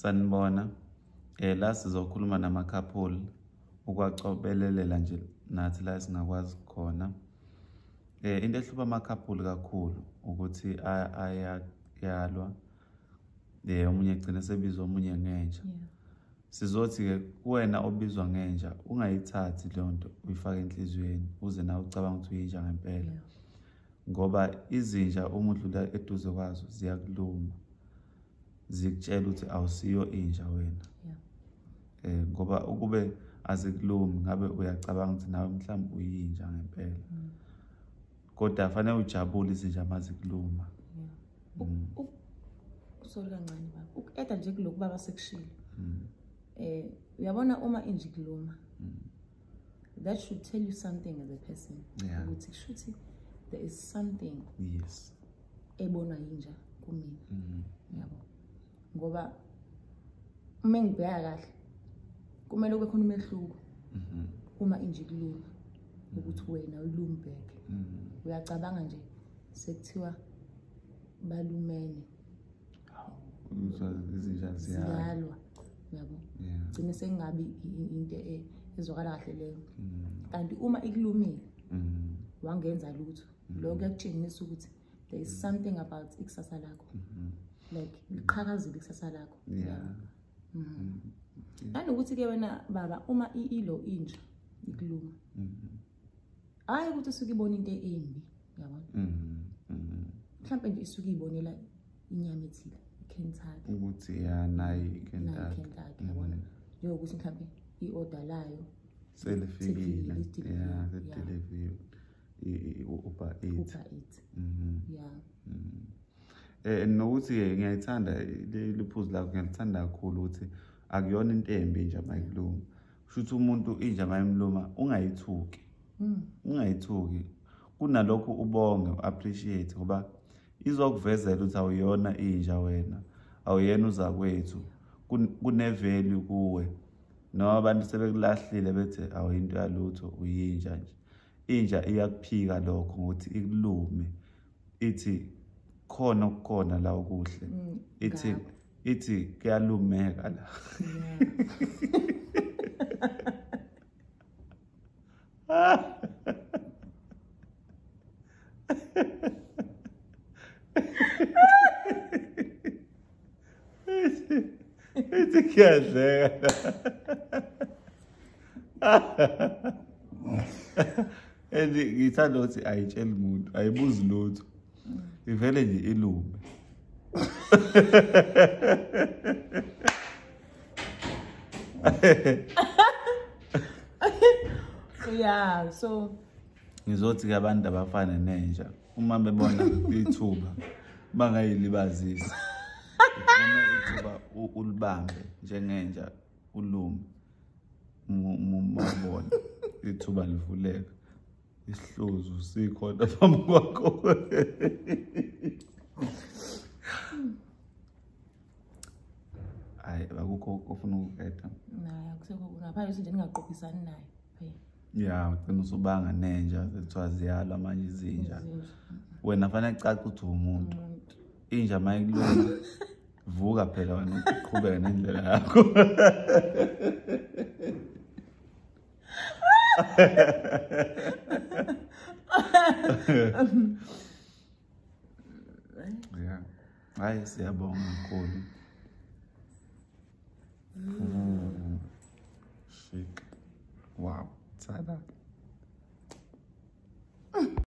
Sanibona. La sizokhuluma nama-couple ukwacobelelela nje nathi la singakwazi khona. Into ehlupha ama-couple kakhulu ukuthi ayalwa. Omunye egcina sebizwa omunye ngenja. Sizothi-ke kuwena obizwa ngenja ungayithathi leyo nto uyifake enhliziyweni uze nawe ucabanga ukuthi uyinja ngempela. Ngoba izinja uma udlula eduze kwazo ziyakuluma. Zikutshela ukuthi awusiyo inja wena. Ngoba ukube azikulumi ngabe uyacabanga ukuthi nawe mhlawumbe uyinja ngempela. Kodwa fanele ujabule izinja mazikuluma. Sorry kancane baba. Uku-eda nje kulokhu baba sekushilo. Uyabona uma inja ikuluma. That should tell you something as a person. Ukuthi kushuthi there is something ebonwa yinja kumina. Yabo. Ngoba uma ngibheka kahle kumele kube khona umehluko. Uma inja ikuluma ukuthi wena uyilumbheke. Uyacabanga nje sekuthiwa balumene. Izinja ziyalwa. Yabo. Gcine sengabi into ezwakala kahle leyo. Kanti uma ikulumile wangenza lutho. Lokho kuyakutshengisa ukuthi there is something about ikusasa lakho. Like liqhakazile ikusasa lakho. Nanokuthi ke wena baba uma ilo inja ikuluma. Hayi ukuthi usuke ibona into embi, yabona? Mhlawumbe nje isuke ibonela inyama ethile, iKentucky. Ukuthi ya nayi iKentucky. Kentucky, yabona? Njengokuthi mhlawumbe i-order layo selifikile. Yeah, delivery. I-Uber Eats. Uber Eats. Yeah. Nokuthi ngiyayithanda liphuzu lakho, ngiyalithanda kakhulu ukuthi akuyona into embi inja mayikuluma. Kusho ukuthi umuntu inja mayimluma ungayithuki. Ungayithuki. Kunalokho ubonge, appreciate ngoba izokuvezela ukuthi awuyona inja wena, awuyena uzakwethu. Kune value kuwe. Noma abantu sebekulahlile bethi awuyinto yalutho, uyinja nje. Inja iyakuphika lokho ngokuthi ikulume. Ithi khona okukhona la okuhle. Ithi kuyalumeka la. Ithi kuyadleka. And ngithanda ukuthi ayitsheli umuntu, ayibuzi lutho. Ivele nje ilume. Yeah, so ngizothi ke abantu abafana nenja uma bebona ithuba bangayilibazisi. Ubona ithuba ulibambe njengenja ulume. Mubona ithuba livuleka. Isihluzu sikhona phambi kwakho. Hayi akukho ofuna ukuqeda. Naye akusekho ngaphandle nje ningaqophisani naye phela. Yeah, ugcina usubanga nenja kuthiwa ziyalwa manje izinja. Wena fanele kucace ukuthi umuntu. Inja mayikuluma vuka phela wena uqhubeke nendlela yakho. Yeah. Hayi siyabonga kakhulu. Chic. Wow. Tada.